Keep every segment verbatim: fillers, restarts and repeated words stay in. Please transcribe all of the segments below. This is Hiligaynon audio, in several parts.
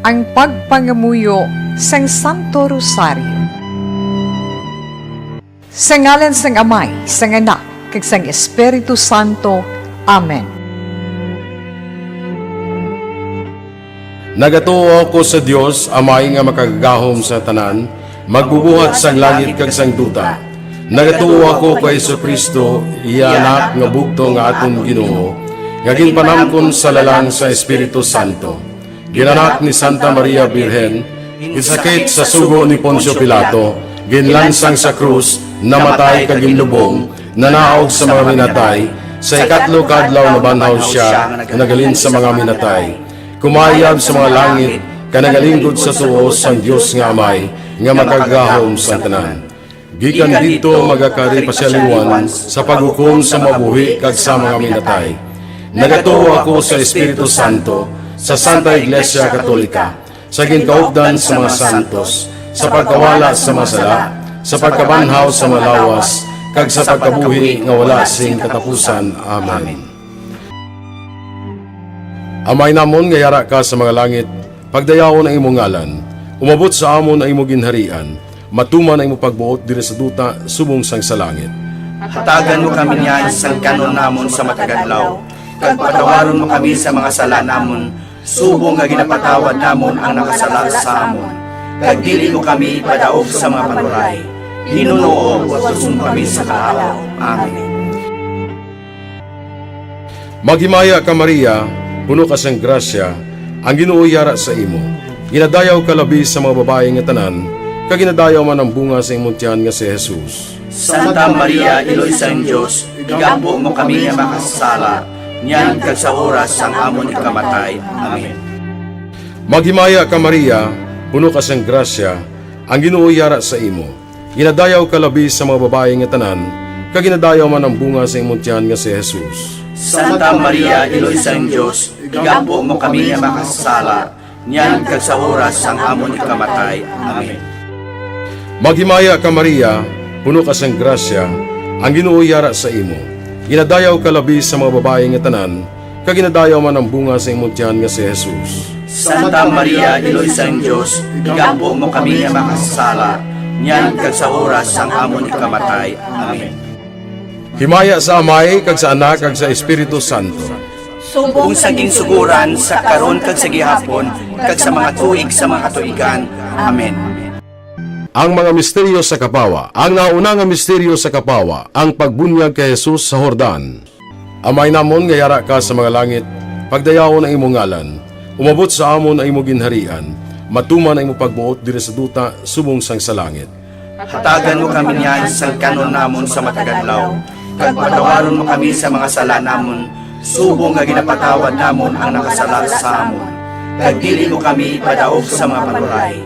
Ang pagpangamuyo sang Santo Rosario. Sa ngalan sang Amay, sang Anak, kag sang Espiritu Santo. Amen. Nagatuo ako sa Dios, Amay nga makagagahom sa tanan, magbubuhat sang langit kag sang duta. Nagatuo ako kay Jesu-Cristo, iya Anak nga bugtong nga aton Ginoo, nga ginpanamkon sa lalang sa Espiritu Santo. Ginanak ni Santa Maria Birhen, ginsakit sa sugo ni Poncio Pilato, ginlansang sa krus, namatay kag ginlubong, nanaog sa mga minatay, sa ikatlo ka adlaw nabanhaw sia nga naghalin sa mga minatay. Kumayab sa mga langit, kag nagalinggod sa tuo sang Dios nga Amay, nga makagagahom sang tanan. Gikan didto magakari pa sia liwat sa paghukom sa mabuhi kag sa mga minatay. Nagatuo ako sa Espiritu Santo, sa Santa Iglesia Katolika, sa ginkaupdan sa mga santos, sa pagkawala sa mga sala, sa pagkabanhaw sa mga lawas, kag sa pagkabuhi nga wala sing katapusan. Amen. Amay namon nga yara ka sa mga langit, pagdayawon ang imo ngalan. Umabot sa amon ang imo ginharian. Matuman ang imo pagbuot diri sa duta subong sang sa langit. Hatagan mo kami niyan sang kan-on namon sa matag adlaw, kag patawaron mo kami sa mga sala namon, subong nga ginapatawad namon ang nakasala sa amon. Kag dili mo kami ipadaog sa mga panuray. Ginoo, watuson mo kami sa kahawa. Amen. Maghimaya ka, Maria, puno ka sang grasya, ang Ginoo yara sa imo. Ginadayaw ka labi sa mga babayi nga tanan, kag ginadayaw man ang bunga sa imong tiyan nga si Jesus. Santa Maria, Iloy sang Dios, igampo mo kami nga makasasala, niyan kag sa oras sang amon ikamatay. Amen. Maghimaya ka, Maria, puno ka sang grasya, ang Ginoo yara sa imo. Ginadayaw ka labi sa mga babayi nga tanan, kag ginadayaw man ang bunga sa imong tiyan nga si Jesus. Santa Maria, Iloy sang Dios, igampo mo kami nga makasasala, niyan kag sa oras sang amon ikamatay. Amen. Maghimaya ka, Maria, puno ka sang grasya, ang Ginoo yara sa imo. Ginadayaw ka labi sa mga babayi nga tanan, kag ginadayaw man ang bunga sa imong tiyan nga si Jesus. Santa Maria, Iloy sang Dios, igampo mo kami nga makasasala, niyan kag sa oras sang amon ikamatay. Amen. Himaya sa Amay, kag sa Anak, kag sa Espiritu Santo. Subong sa ginsugoran, sa karon, kag sa gihapon, kag sa mga tuig sa mga katuigan. Amen. Ang mga misteryo sa kapawa. Ang nauna nga misteryo sa kapawa, ang pagbunyag kay Jesus sa Jordan. Amay namon nga yara ka sa mga langit, pagdayawon ang imo ngalan. Umabot sa amon ang imo ginharian. Matuman ang imo pagbuot diri sa duta subong sang sa langit. Hatagan mo kami niyan sang kan-on namon sa matag adlaw, kag patawaron mo kami sa mga sala namon, subong nga ginapatawad namon ang nakasala sa amon. Kag dili mo kami ipadaog sa mga panuray.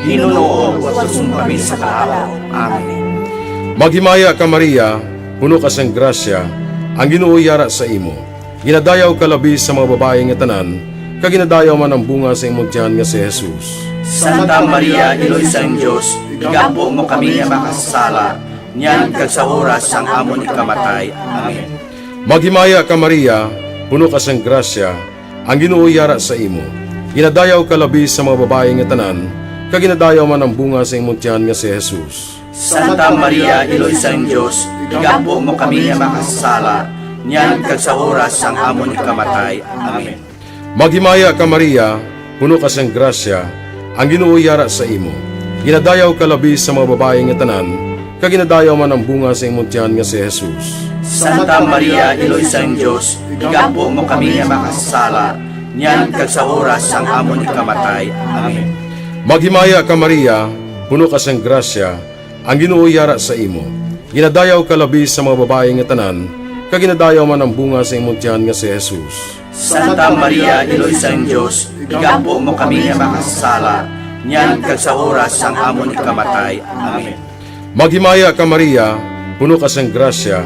Ginoo, watuson mo kami sa kahawa. Amen. Maghimaya ka, Maria, puno ka sang grasya, ang Ginoo yara sa imo. Ginadayaw ka labi sa mga babayi nga tanan, kag ginadayaw man ang bunga sa imong tiyan nga si Jesus. Santa Maria, Iloy sang Dios, igampo mo kami nga makasasala, niyan kag sa oras sang amon ikamatay. Amen. Maghimaya ka, Maria, puno ka sang grasya, ang Ginoo yara sa imo. Ginadayaw ka labi sa mga babayi nga tanan, kag ginadayaw man ang bunga sa imong tiyan nga si Jesus. Santa Maria, Iloy sang Dios, igampo mo kami nga makasasala, niyan kag sa oras sang amon ikamatay. Amen. Maghimaya ka, Maria, puno ka sang grasya, ang Ginoo yara sa imo. Ginadayaw ka labi sa mga babayi nga tanan, kag ginadayaw man ang bunga sa imong tiyan nga si Jesus. Santa Maria, Iloy sang Dios, igampo mo kami nga makasasala, niyan kag sa oras sang amon ikamatay. Amen. Maghimaya ka, Maria, puno ka sang grasya, ang Ginoo yara sa imo. Ginadayaw ka labi sa mga babayi nga tanan, kag ginadayaw man ang bunga sa imong tiyan nga si Jesus. Santa Maria, Iloy sang Dios, igampo mo kami nga makasasala, niyan kag sa oras sang amon ikamatay. Amen. Maghimaya ka, Maria, puno ka sang grasya,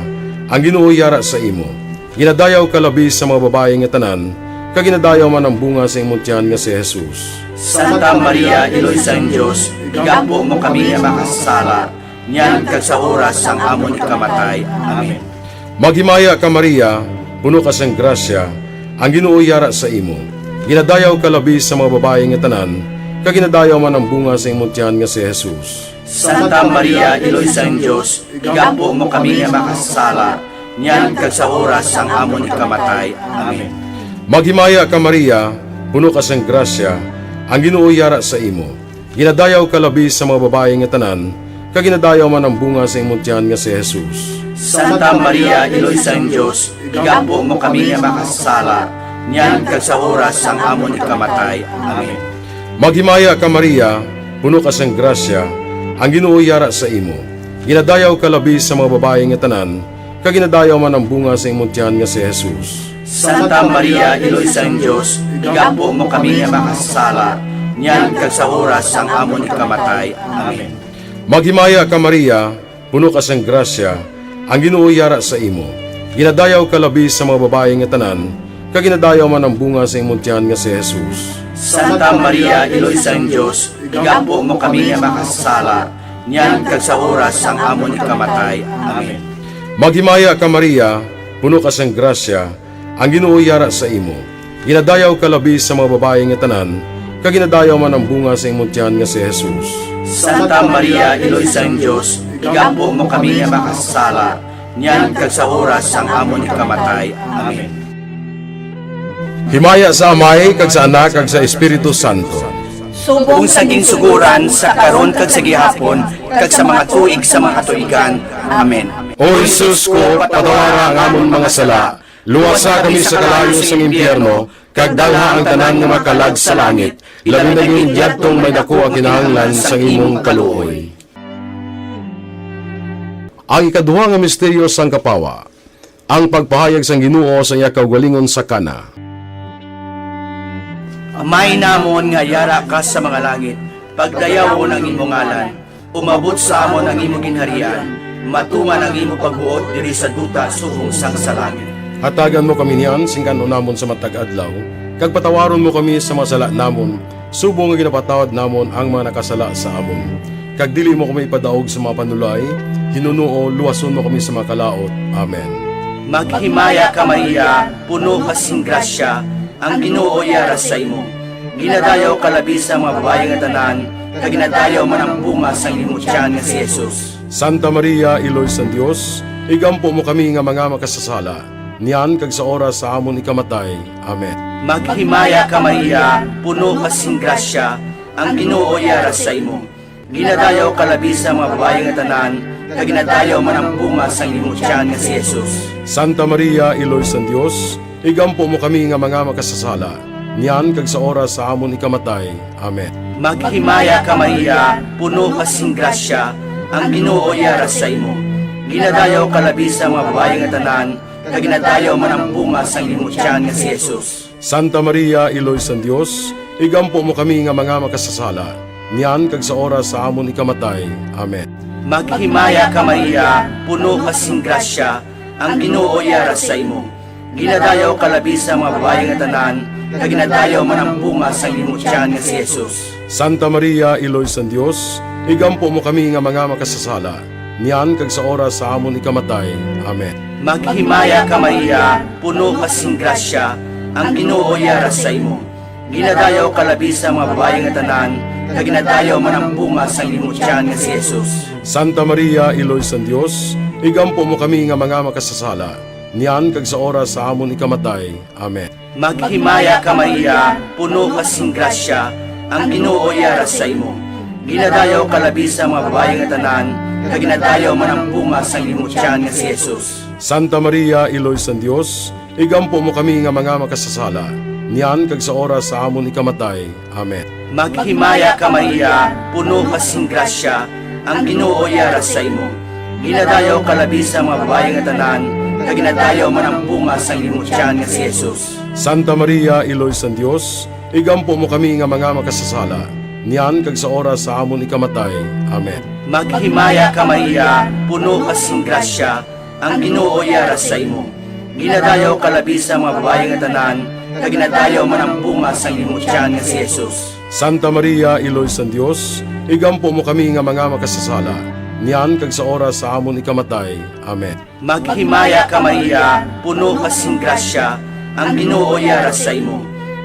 ang Ginoo yara sa imo. Ginadayaw ka labi sa mga babayi nga tanan, kag ginadayaw man ang bunga sa imong tiyan nga si Jesus. Santa Maria, Iloy sang Dios, igampo mo kami nga makasasala, niyan kag sa oras sang amon ikamatay. Amen. Maghimaya ka, Maria, puno ka sang grasya, ang Ginoo yara sa imo. Ginadayaw ka labi sa mga babayi nga tanan, kag ginadayaw man ang bunga sa imong tiyan nga si Jesus. Santa Maria, Iloy sang Dios, igampo mo kami nga makasasala, niyan kag sa oras sang amon ikamatay. Amen. Maghimaya ka, Maria, puno ka sang grasya, ang Ginoo yara sa imo. Ginadayaw ka labi sa mga babayi nga tanan, kag ginadayaw man ang bunga sa imong tiyan nga si Jesus. Santa Maria, Iloy sang Dios, igampo mo kami nga makasasala, niyan kag sa oras sang amon ikamatay. Amen. Maghimaya ka, Maria, puno ka sang grasya, ang Ginoo yara sa imo. Ginadayaw ka labi sa mga babayi nga tanan, kag ginadayaw man ang bunga sa imong tiyan nga si Jesus. Santa Maria, Iloy sang Dios, igampo mo kami nga makasasala, niyan kag sa oras sang amon ikamatay. Amen. Maghimaya ka, Maria, puno ka sang grasya, ang Ginoo yara sa imo. Ginadayaw ka labi sa mga babayi nga tanan, kag ginadayaw man ang bunga sa imong tiyan nga si Jesus. Santa Maria, Iloy sang Dios, igampo mo kami nga makasasala, niyan kag sa oras sang amon ikamatay. Amen. Maghimaya ka, Maria, puno ka sang grasya, ang Ginoo yara sa imo. Ginadayaw ka labi sa mga babayi nga tanan, kag ginadayaw man ang bunga sa imong tiyan nga si Jesus. Santa Maria, Iloy sang Dios, igampo mo kami nga makasasala, niyan kag sa oras sang amon ikamatay. Amen. Himaya sa Amay, kag sa Anak, kag sa Espiritu Santo. Subong sa ginsugoran, sa karon, kag sa gihapon, kag sa mga tuig sa mga katuigan. Amen. O Jesus ko, patawara ang amon mga sala, luwasa kami sa kalayo sang impyerno, kag dalha ang tanan nga mga kalag sa langit, labi na gid yadtong may daku ang kinahanglan sang imong kaluoy. Ang ikaduha nga misteryo sang kapawa, ang pagpahayag sang Ginoo sa iya kaugalingon sa Cana. Amay namon nga yara ka sa mga langit, pagdayawon ang imo ngalan, umabot sa amon ang imo ginharian, matuman ang imo pagbuot diri sa duta subong sang sa langit. Hatagan mo kami niyan sing kan-on namon sa matag adlaw, kag patawaron mo kami sa mga sala namon, subong nga ginapatawad namon ang mga nakasala sa amon. Kag dili mo kami ipadaog sa mga panulay, hinunoo, luwason mo kami sa mga kalaut. Amen. Maghimaya ka, Maria, puno ka sing grasya, ang Ginoo yara sa imo. Ginadayaw ka labi sa mga babayi nga tanan, kag ginadayaw man ang bunga sang imo tiyan nga si Jesus. Santa Maria, Iloy sang Dios, igampo mo kami nga mga makasasala, niyan kag sa oras sa amon ikamatay. Amen. Maghimaya ka, Maria, puno ka sing grasya, ang Ginoo yara sa imo. Ginadayaw ka labi sa mga babayi nga tanan, kag ginadayaw man ang bunga sang imo tiyan nga si Jesus. Santa Maria, Iloy sang Dios, igampo mo kami nga mga makasasala, niyan kag sa oras sa amon ikamatay. Amen. Maghimaya ka, Maria, puno ka sing grasya, ang Ginoo yara sa imo. Ginadayaw ka labi sa mga babayi nga tanan, kag ginadayaw man ang bunga sang imo tiyan nga si Jesus. Santa Maria, Iloy sang Dios, igampo mo kami nga mga makasasala, niyan kag sa oras sa amon ikamatay. Amen. Maghimaya ka, Maria, puno ka sing grasya, ang Ginoo yara sa imo. Ginadayaw ka labi sa mga babayi nga tanan, kag ginadayaw man ang bunga sang imo tiyan nga si Jesus. Santa Maria, Iloy sang Dios, igampo mo kami nga mga makasasala, niyan kag sa oras sa amon ikamatay. Amen. Maghimaya ka, Maria, puno ka sing grasya, ang Ginoo yara sa imo. Ginadayaw ka labi sa mga babayi nga tanan, kag ginadayaw man ang bunga sang imo tiyan nga si Jesus. Santa Maria, Iloy sang Dios, igampo mo kami nga mga makasasala, niyan kag sa oras sa amon ikamatay. Amen. Maghimaya ka, Maria, puno ka sing grasya, ang Ginoo yara sa imo. Ginadayaw ka labi sa mga babayi nga tanan, kag ginadayaw man ang bunga sang imo tiyan nga si Jesus. Santa Maria, Iloy sang Dios, igampo mo kami nga mga makasasala, niyan kag sa oras sa amon ikamatay. Amen. Maghimaya ka, Maria, puno ka sing grasya, ang Ginoo yara sa imo. Ginadayaw ka labi sa mga babayi nga tanan, kag ginadayaw man ang bunga sang imo tiyan nga si Jesus. Santa Maria, Iloy sang Dios, igampo mo kami nga mga makasasala, niyan kag sa oras sa amon ikamatay. Amen. Maghimaya ka, Maria, puno ka sing grasya, ang Ginoo yara sa imo. Ginadayaw ka labi sa mga babayi nga tanan, kag ginadayaw man ang bunga sang imo tiyan nga si Jesus. Santa Maria, Iloy sang Dios, igampo mo kami nga mga makasasala, niyan kag sa oras sa amon ikamatay. Amen. Maghimaya ka, Maria, puno ka sing grasya, ang Ginoo yara sa imo.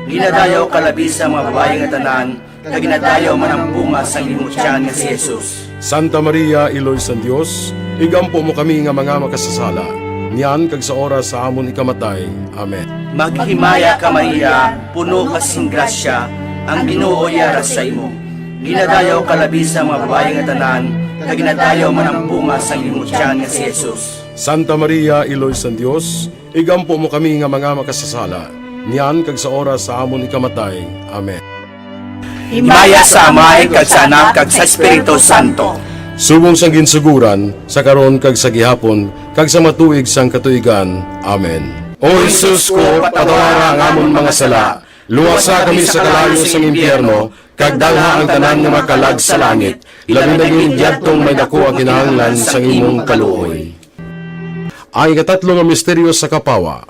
Ginadayaw ka labi sa mga babayi nga tanan, kag ginadayaw man ang bunga sang imong tiyan nga si Jesus. Santa Maria, Iloy sang Dios, igampo mo kami nga mga makasasala, niyan kag sa oras sa amon ikamatay. Amen. Maghimaya ka, Maria, puno ka sing grasya, ang Ginoo yara sa imo. Ginadayaw ka labi sa mga babayi nga tanan, kag ginadayaw man ang bunga sang imong tiyan nga si Jesus. Santa Maria, Iloy sang Dios, igampo mo kami nga mga makasasala, niyan kag sa oras sa amon ikamatay. Amen. Himaya sa Amay, kag sa Anak, kag sa Espiritu Santo. Subong sang ginsugoran, sa karon kag sa gihapon, kag sa matuig sang katuigan. Amen. O Jesus ko, patawara ang amon mga sala, luwasa kami sa kalayo sang impyerno, kag dalha ang tanan nga makalag sa langit, labi na gid yadtong may daku ang kinahanglan sang imong kaluoy. Ang ikatatlo nga misteryo sa kapawa,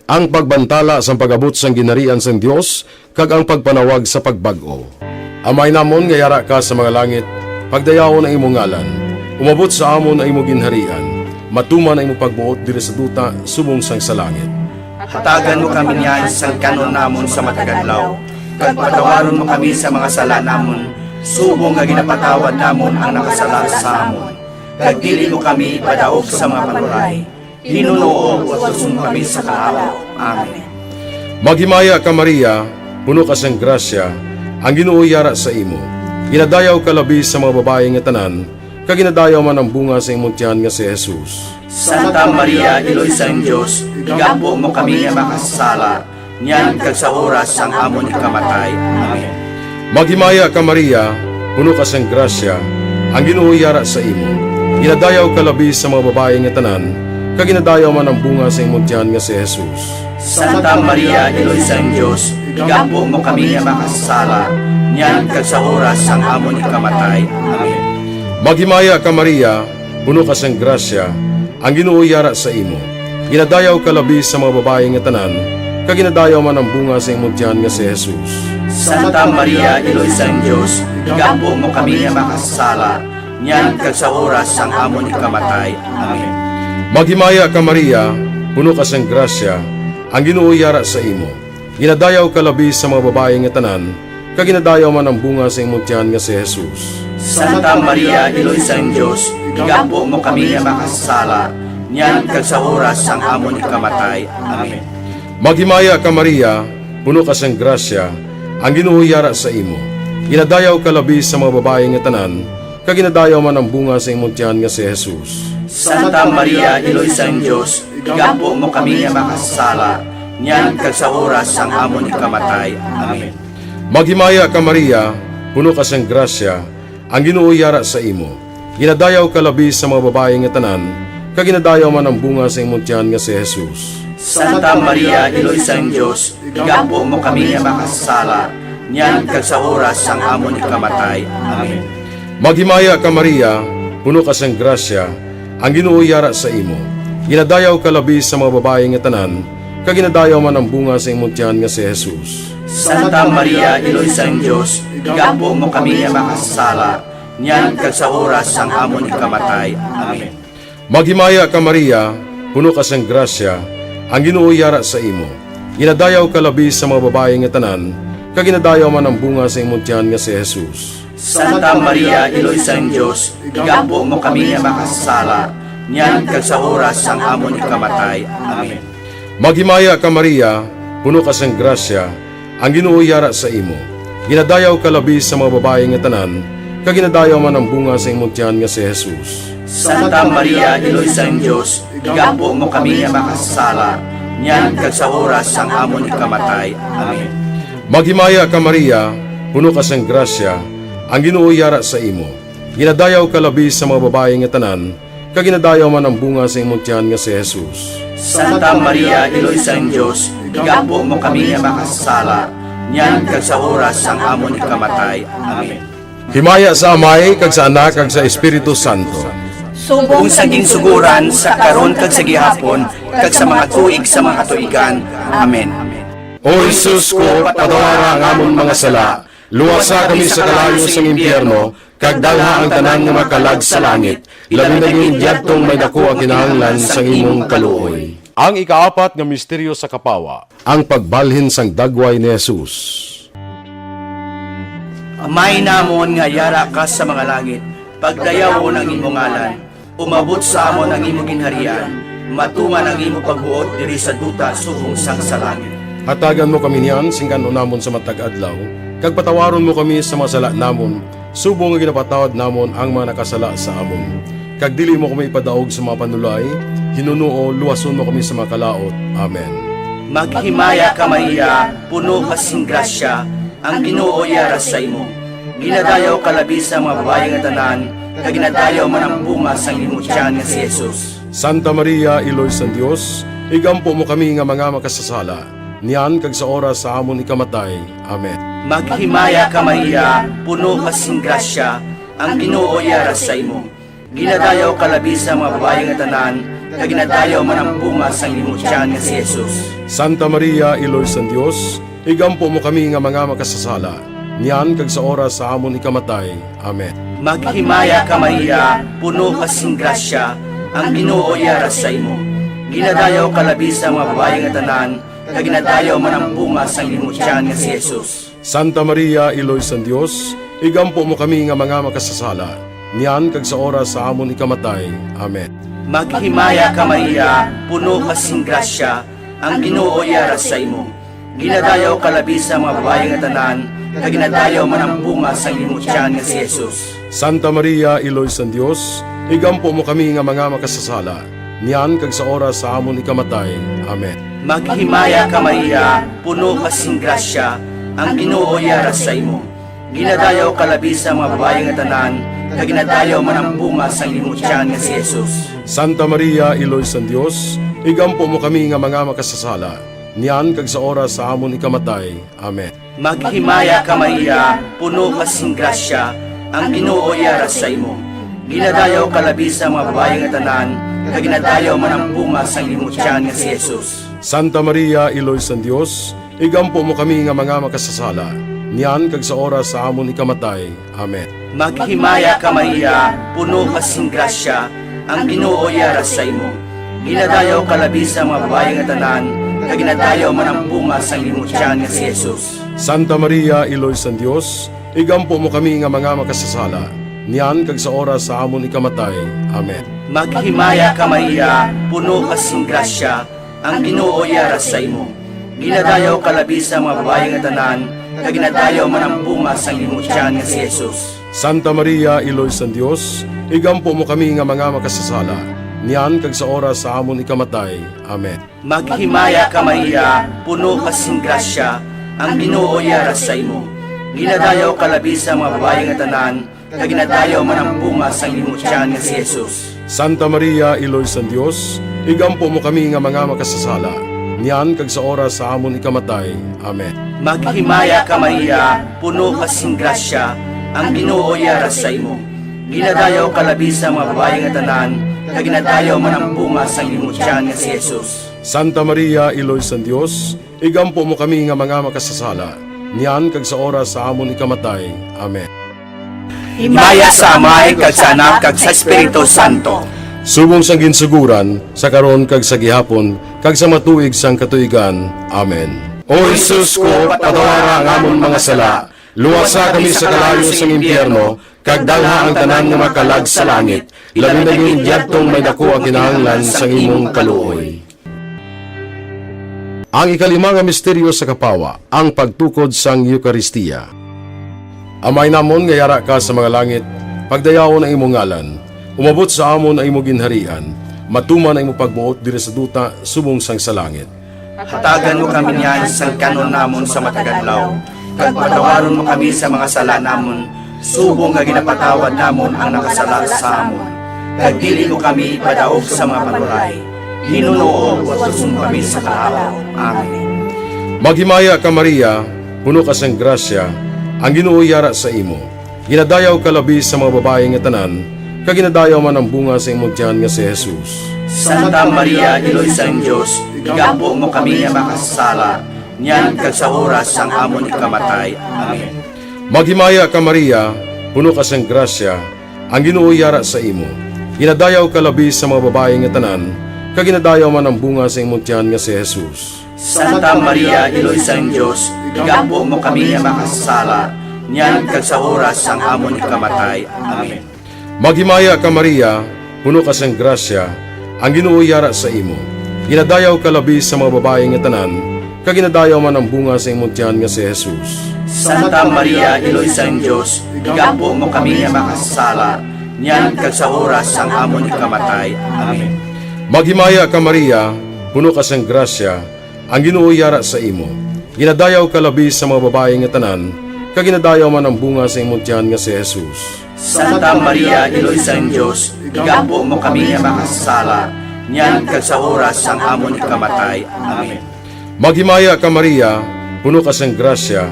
ang pagbantala sang pag-abot sang ginharian sang Dios kag ang pagpanawag sa pagbag-o. Amay namon nga yara ka sa mga langit, pagdayawon ang imo ngalan. Umabot sa amon ang imo ginharian. Matuman ang imo pagbuot diri sa duta subong sang sa langit. Hatagan mo kami niyan sang kan-on namon sa matag adlaw, kag patawaron mo kami sa mga sala namon, subong nga ginapatawad namon ang nakasala sa amon. Kag dili mo kami ipadaog sa mga panuray. Ginoo, utuson mo kami sa kahawa. Amen. Maghimaya ka, Maria, puno ka sang grasya, ang Ginoo yara sa imo. Ginadayaw ka labi sa mga babayi nga tanan, kag ginadayaw man ang bunga sa imong tiyan nga si Jesus. Santa Maria, Iloy sang Dios, igampo mo kami nga makasasala, niyan kag sa oras sang amon ikamatay. Amen. Maghimaya ka, Maria, puno ka sang grasya, ang Ginoo yara sa imo. Ginadayaw ka labi sa mga babayi nga tanan, kag ginadayaw man ang bunga sa imong tiyan nga si Jesus. Santa Maria, Iloy sang Dios, igampo mo kami nga makasasala, niyan kag sa oras sang amon ikamatay. Amen. Maghimaya ka, Maria, puno ka sang grasya, ang Ginoo yara sa imo. Ginadayaw ka labi sa mga babayi nga tanan, kag ginadayaw man ang bunga sa imong tiyan nga si Jesus. Santa Maria, Iloy sang Dios, igampo mo kami nga makasasala, niyan kag sa oras sang amon ikamatay. Amen. Maghimaya ka, Maria, puno ka sang grasya, ang Ginoo yara sa imo. Ginadayaw ka labi sa mga babayi nga tanan, kag ginadayaw man ang bunga sa imong tiyan nga si Jesus. Santa Maria, Iloy sang Dios, igampo mo kami nga makasasala, niyan kag sa oras sang amon ikamatay. Amen. Maghimaya ka, Maria, puno ka sang grasya, ang Ginoo yara sa imo. Ginadayaw ka labi sa mga babayi nga tanan, kag ginadayaw man ang bunga sa imong tiyan nga si Jesus. Santa Maria, Iloy sang Dios, igampo mo kami nga makasasala, niyan kag sa oras sang amon ikamatay. Amen. Maghimaya ka, Maria, puno ka sang grasya, ang Ginoo yara sa imo. Ginadayaw ka labi sa mga babayi nga tanan, kag ginadayaw man ang bunga sa imong tiyan nga si Jesus. Santa Maria, Iloy sang Dios, igampo mo kami nga makasasala, niyan kag sa oras sang amon ikamatay. Amen. Maghimaya ka, Maria, puno ka sang grasya, ang Ginoo yara sa imo. Ginadayaw ka labi sa mga babayi nga tanan, kag ginadayaw man ang bunga sa imong tiyan nga si Jesus. Santa Maria, Iloy sang Dios, igampo mo kami nga makasasala, niyan kag sa oras sang amon ikamatay. Amen. Maghimaya ka, Maria, puno ka sang grasya, ang Ginoo yara sa imo. Ginadayaw ka labi sa mga babayi nga tanan, kag ginadayaw man ang bunga sa imong tiyan nga si Jesus. Santa Maria, Iloy sang Dios, igampo mo kami nga makasasala, niyan kag sa oras sang amon ikamatay. Amen. Maghimaya ka, Maria, puno ka sang grasya, ang Ginoo yara sa imo. Ginadayaw ka labi sa mga babayi nga tanan, kag ginadayaw man ang bunga sa imong tiyan nga si Jesus. Santa Maria, Iloy sang Dios, igampo mo kami nga makasasala, niyan kag sa oras sang amon ikamatay. Amen. Maghimaya ka, Maria, puno ka sang grasya, ang Ginoo yara sa imo. Ginadayaw ka labi sa mga babayi nga tanan, kag ginadayaw man ang bunga sa imong tiyan nga si Jesus. Santa Maria, Iloy sang Dios, igampo mo kami nga makasasala, niyan kag sa oras sang amon ikamatay. Amen. Himaya sa Amay, kag sa Anak, kag sa Espiritu Santo. Subong sa ginsugoran, sa karon, kag sa gihapon, kag sa mga tuig sa mga katuigan. Amen. O Jesus ko, patawara ang amon mga sala, luwasa kami sa kalayo sang impyerno, kag dalha ang tanan nga makalag sa langit, labi na gid yadtong may daku ang kinahanglan sang imong kaluoy. Ang ikaapat nga misteryo sa kapawa, ang pagbalhin sang dagway ni Jesus. Amay namon nga yara ka sa mga langit, pagdayawon ang imo ngalan, umabot sa amon ang imo ginharian, matuman ang imo pagbuot diri sa duta subong sang sa langit. Hatagan mo kami niyan sing kan-on namon sa matag adlaw, kag patawaron mo kami sa mga sala namon, subong nga ginapatawad namon ang mga nakasala sa amon. Kag dili mo kami ipadaog sa mga panulay, hinunoo, luwason mo kami sa mga kalaut. Amen. Maghimaya ka, Maria, puno ka sing grasya, ang Ginoo yara sa imo. Ginadayaw ka labi sa mga babayi nga tanan, kag ginadayaw man ang bunga sang imo tiyan nga si Jesus. Santa Maria, Iloy sang Dios, igampo mo kami nga mga makasasala, niyan kag sa oras sa amon ikamatay. Amen. Maghimaya ka, Maria, puno ka sing grasya, ang Ginoo yara sa imo. Ginadayaw ka labi sa mga babayi nga tanan, kag ginadayaw man ang bunga sang imo tiyan nga si Jesus. Santa Maria, Iloy sang Dios, igampo mo kami nga mga makasasala, niyan kag sa oras sa amon ikamatay. Amen. Maghimaya ka, Maria, puno ka sing grasya, ang Ginoo yara sa imo. Ginadayaw ka labi sa mga babayi nga tanan, kag ginadayaw man ang bunga sang imo tiyan nga si Jesus. Santa Maria, Iloy sang Dios, igampo mo kami nga mga makasasala, niyan kag sa oras sa amon ikamatay. Amen. Maghimaya ka, Maria, puno ka sing grasya, ang Ginoo yara sa imo. Ginadayaw ka labi sa mga babayi nga tanan, kag ginadayaw man ang bunga sang imo tiyan nga si Jesus. Santa Maria, Iloy sang Dios, igampo mo kami nga mga makasasala, niyan kag sa oras sa amon ikamatay. Amen. Maghimaya ka, Maria, puno ka sing grasya, ang Ginoo yara sa imo. Ginadayaw ka labi sa mga babayi nga tanan, kag ginadayaw man ang bunga sang imo tiyan nga si Jesus. Santa Maria, Iloy sang Dios, igampo mo kami nga mga makasasala, niyan kag sa oras sa amon ikamatay. Amen. Maghimaya ka, Maria, puno ka sing grasya, ang Ginoo yara sa imo. Ginadayaw ka labi sa mga babayi nga tanan, kag ginadayaw man ang bunga sang imo tiyan nga si Jesus. Santa Maria, Iloy sang Dios, igampo mo kami nga mga makasasala, niyan kag sa oras sa amon ikamatay. Amen. Maghimaya ka, Maria, puno ka sing grasya, ang Ginoo yara sa imo. Ginadayaw ka labi sa mga babayi nga tanan, kag ginadayaw man ang bunga sang imo tiyan nga si Jesus. Santa Maria, Iloy sang Dios, igampo mo kami nga mga makasasala, niyan kag sa oras sa amon ikamatay. Amen. Maghimaya ka, Maria, puno ka sing grasya, ang Ginoo yara sa imo. Ginadayaw ka labi sa mga babayi nga tanan, kag ginadayaw man ang bunga sang imo tiyan nga si Jesus. Santa Maria, Iloy sang Dios, igampo mo kami nga mga makasasala, niyan kag sa oras sa amon ikamatay. Amen. Maghimaya ka, Maria, puno ka sing grasya, ang Ginoo yara sa imo. Ginadayaw ka labi sa mga babayi nga tanan, kag ginadayaw man ang bunga sang imo tiyan nga si Jesus. Santa Maria, Iloy sang Dios, igampo mo kami nga mga makasasala, niyan kag sa oras sa amon ikamatay. Amen. Maghimaya ka, Maria, puno ka sing grasya, ang Ginoo yara sa imo. Ginadayaw ka labi sa mga babayi nga tanan, kag ginadayaw man ang bunga sang imo tiyan nga si Jesus. Santa Maria, Iloy sang Dios, igampo mo kami nga mga makasasala, niyan kag sa oras sa amon ikamatay. Amen. Himaya sa Amay, kag sa Anak, kag sa Espiritu Santo. Subong sang ginsugoran, sa karon kag sa gihapon, kag sa matuig sang katuigan. Amen. O Jesus ko, patawara ang amon mga sala, luwasa kami sa kalayo sang impyerno, kag dalha ang tanan nga makalag sa langit, labi na gid yadtong may daku ang kinahanglan sang imong kaluoy. Ang ikalima nga misteryo sa kapawa, ang pagtukod sang Eukaristia. Amay namon nga yara ka sa mga langit, pagdayawon ang imo ngalan, umabot sa amon ang imo ginharian, matuman ang imo pagbuot diri sa duta subong sang sa langit. Hatagan mo kami niyan sang kan-on namon sa matag adlaw, kag patawaron mo kami sa mga sala namon, subong nga ginapatawad namon ang nakasala sa amon. Kag dili mo kami ipadaog sa mga panulay, hinunoo, luwason mo kami sa kalaut. Amen. Maghimaya ka, Maria, puno ka sang grasya, ang Ginoo yara sa imo. Ginadayaw ka labi sa mga babayi nga tanan, kag ginadayaw man ang bunga sa imong tiyan nga si Jesus. Santa Maria, Iloy sang Dios, igampo mo kami nga makasasala, niyan kag sa oras sang amon ikamatay. Amen. Maghimaya ka, Maria, puno ka sang grasya, ang Ginoo yara sa imo. Ginadayaw ka labi sa mga babayi nga tanan, kag ginadayaw man ang bunga sa imong tiyan nga si Jesus. Santa Maria, Iloy sang Dios, igampo mo kami nga makasasala, niyan kag sa oras sang amon ikamatay. Amen. Maghimaya ka, Maria, puno ka sang grasya, ang Ginoo yara sa imo. Ginadayaw ka labi sa mga babayi nga tanan, kag ginadayaw man ang bunga sa imong tiyan nga si Jesus. Santa Maria, Iloy sang Dios, igampo mo kami nga makasasala, niyan kag sa oras sang amon ikamatay. Amen. Maghimaya ka, Maria, puno ka sang grasya, ang Ginoo yara sa imo. Ginadayaw ka labi sa mga babayi nga tanan, kag ginadayaw man ang bunga sa imong tiyan nga si Jesus. Santa Maria, Iloy sang Dios, igampo mo kami nga makasasala, niyan kag sa oras sang amon ikamatay. Amen. Maghimaya ka, Maria, puno ka sang grasya,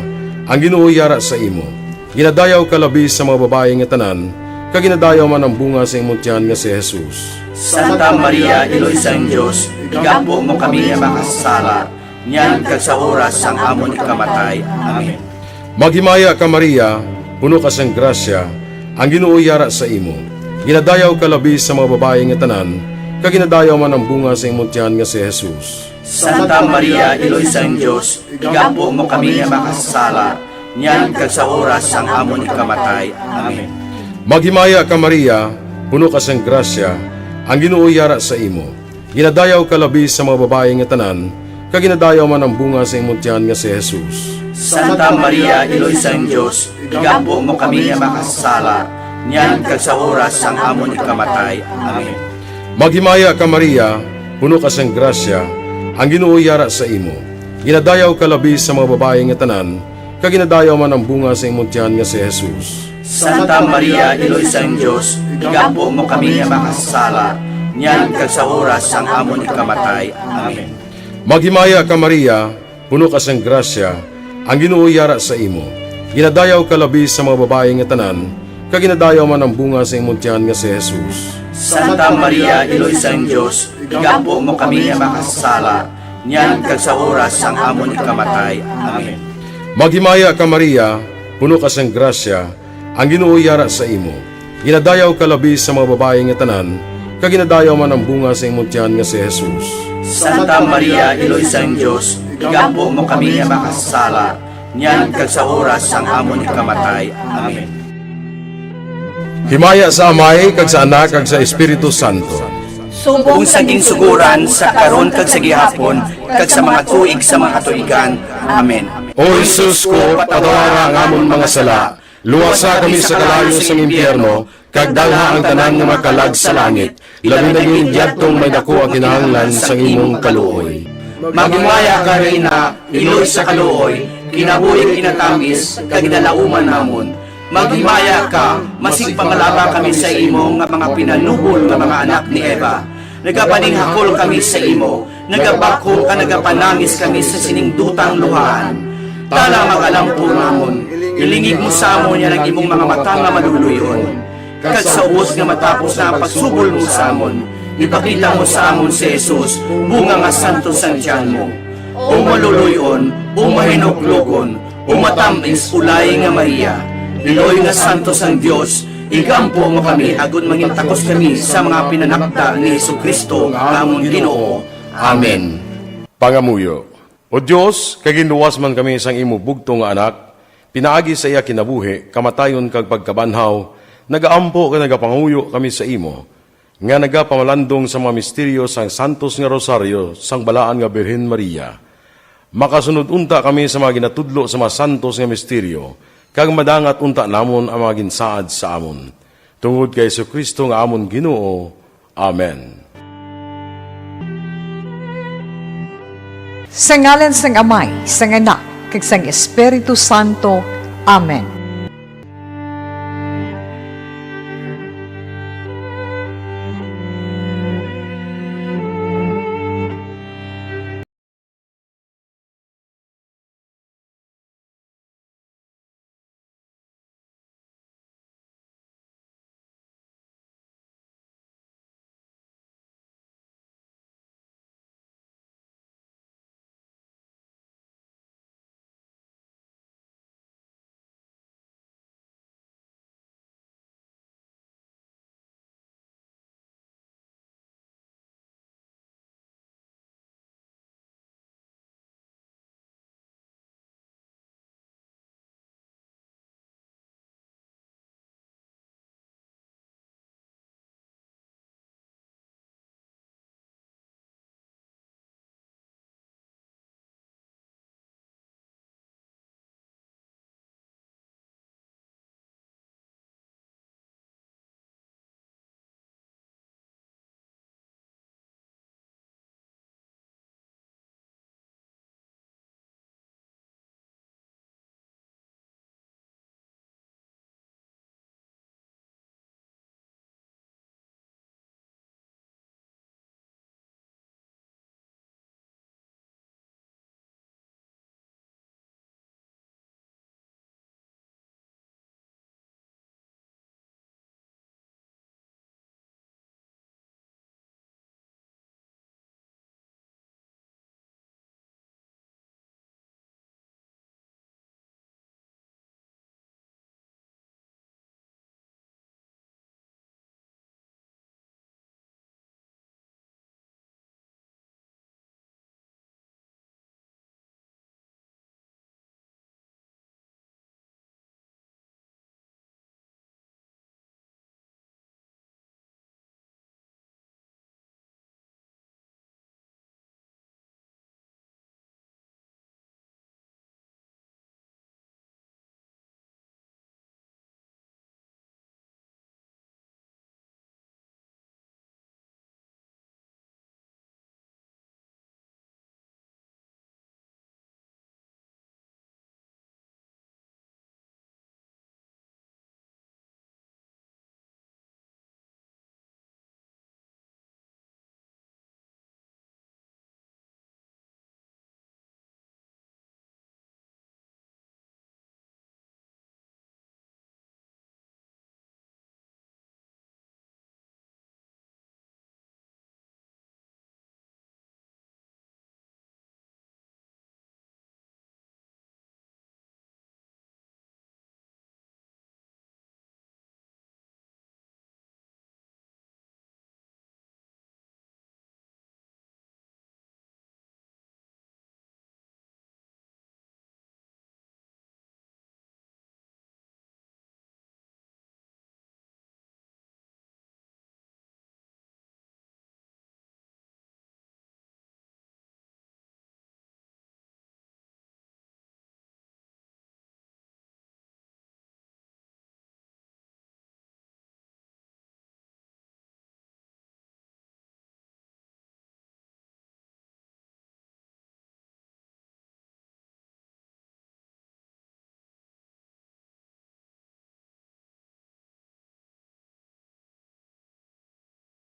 ang Ginoo yara sa imo. Ginadayaw ka labi sa mga babayi nga tanan, kag ginadayaw man ang bunga sa imong tiyan nga si Jesus. Santa Maria, Iloy sang Dios, igampo mo kami nga makasasala, niyan kag sa oras sang amon ikamatay. Amen. Maghimaya ka, Maria, puno ka sang grasya, ang Ginoo yara sa imo. Ginadayaw ka labi sa mga babayi nga tanan, kag ginadayaw man ang bunga sa imong tiyan nga si Jesus. Santa Maria, Iloy sang Dios, igampo mo kami nga makasasala, niyan kag sa oras sang amon ikamatay. Amen. Maghimaya ka, Maria, puno ka sang grasya, ang Ginoo yara sa imo. Ginadayaw ka labi sa mga babayi nga tanan, kag ginadayaw man ang bunga sa imong tiyan nga si Jesus. Santa Maria, Iloy sang Dios, igampo mo kami nga makasasala, niyan kag sa oras sang amon ikamatay. Amen. Maghimaya ka, Maria, puno ka sang grasya, ang Ginoo yara sa imo. Ginadayaw ka labi sa mga babayi nga tanan, kag ginadayaw man ang bunga sa imong tiyan nga si Jesus. Santa Maria, Iloy sang Dios, igampo mo kami nga makasasala, niyan kag sa oras sang amon ikamatay. Amen. Maghimaya ka, Maria, puno ka sang grasya, ang Ginoo yara sa imo. Ginadayaw ka labi sa mga babayi nga tanan, kag ginadayaw man ang bunga sa imong tiyan nga si Jesus. Santa Maria, Iloy sang Dios, igampo mo kami nga makasasala, niyan kag sa oras sang amon ikamatay. Amen. Maghimaya ka, Maria, puno ka sang grasya, ang Ginoo yara sa imo. Ginadayaw ka labi sa mga babayi nga tanan, kag ginadayaw man ang bunga sa imong tiyan nga si Jesus. Santa Maria, Iloy sang Dios, igampo mo kami nga makasasala, niyan kag sa oras sang amon ikamatay. Amen. Himaya sa Amay, kag sa Anak, kag sa Espiritu Santo. Subong sa ginsuguran, sa karon, kag sa gihapon, kag sa mga tuig sa mga katuigan. Amen. O Jesus ko, patawara ang amon mga sala, luwasa kami sa kalayo sang impyerno, kag dalha ang tanan nga mga kalag sa langit, labi na gid yadtong may daku ang kinahanglan sang imong kaluoy. Maghimaya ka, Reyna, iloy sa kaluoy, kinabuhi kinatamis, kag ginalauman namon. Maghimaya ka, masig pangalaba kami sa imo nga mga pinanubol nga mga anak ni Eva. Nagapaninghakol kami sa imo, nagabakho ka, nagapanangis kami sa sining dutang luhaan. Tala, mag-alampo namon, ilingig mo sa amon yan ang imong mga mata nga maluluy-on. Kag sa ubos nga matapos na ang pagsubol mo sa amon, ipakita mo sa amon si Jesus, bunga nga santos sang tiyan mo. O maluluy-on, o mahinuklogon, o matamis, ulay nga Maria, iloy nga santos sang Dios, igampo mo kami agod mangin takos kami sa mga pinanakda ni Jesu-Cristo nga amon Ginoo. Amen. Pangamuyo. O Dios, kay ginluwas man kami sang imo bugtong nga Anak, pinaagi sa iya kinabuhi, kamatayon, kag pagkabanhaw, nagaampo kag nagapangamuyo kami sa imo, nga nagapamalandong sa mga misteryo sang santos nga rosaryo sang balaan nga Birhen Maria. Makasunod unta kami sa mga ginatudlo sa mga santos nga misteryo, kag madangat unta namon ang mga ginsaad sa amon. Tungod kay Jesu-Cristo nga amon Ginoo. Amen. Sa ngalan sang Amay, sang Anak, kag sang Espiritu Santo. Amen.